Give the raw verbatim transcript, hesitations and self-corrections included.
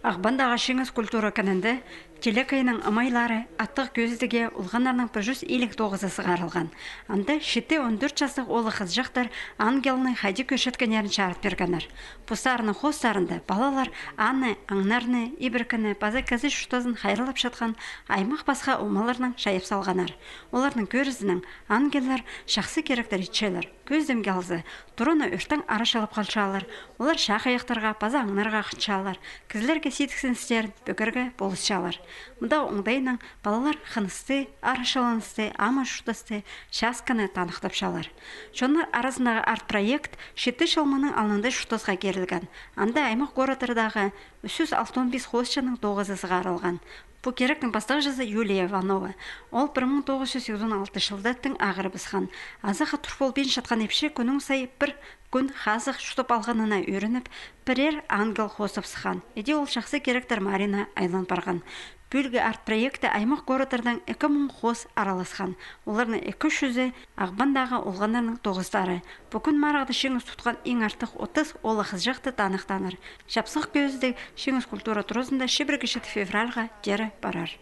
Ағбандағы Чиңіс культура кінінде Телекейнің ымайлары аттығ кӧзідіге олғаннарның пір чӱс илиг тоғызы сығарылған. Анда читі он тӧрт частығ оолах-хызыҷахтар ангелні хайди кӧрчеткеннерін чарыт пиргеннер. Постарының хоостарында палалар Анны, Аңнарны, Ибіркіні паза кізі чуртазын хайраллапчатхан аймах-пасха омаларнаң чайап салғаннар. Оларның кӧрізінең ангеллер чахсы киректер итчелер. Кӧзідімге алза, тураны ӧртең арачылап халчалар, олар чағайахтарға паза аңнарға хынчалар, кізілерге сидіксіністерін пӧгерге полысчалар. Мында оңдайнаң палалар хынысты, арачыланысты, ама чуртасты, часканы таныхтапчалар. Чоннар аразындағы арт-проект читі чыл мының алнында чуртасха кирілген. Анда аймах-городтардағы ӱс чӱс алтон пис хоосчының тоғызы сығарылған. Пу киректің пастағҷызы Юлия Иванова. Ол пір муң тоғыс чӱс сигізон алтынҷы чылда тың ағырыбысхан. Азахха тур полбинчатхан ипчі кӱннің сай пір кӱн хазых чуртап алғанына ӧрініп, пірер ангел хозып сыххан. Іди ол чахсы киректер марына айлан парған. Пӱӱлгі арт-проектте аймах-городтардаң ікі муң хоос араласхан. Оларның ікі чӱзі Ағбандағы олғаннарның тоғыстары. Пӱгӱн марығда чиңіс тутхан иң артых отыс оолах-хызыҷахты таныхтааннар. Чапсых кӧзідіг Чиңіс культура туразында чибіргі читі февральға теере парар.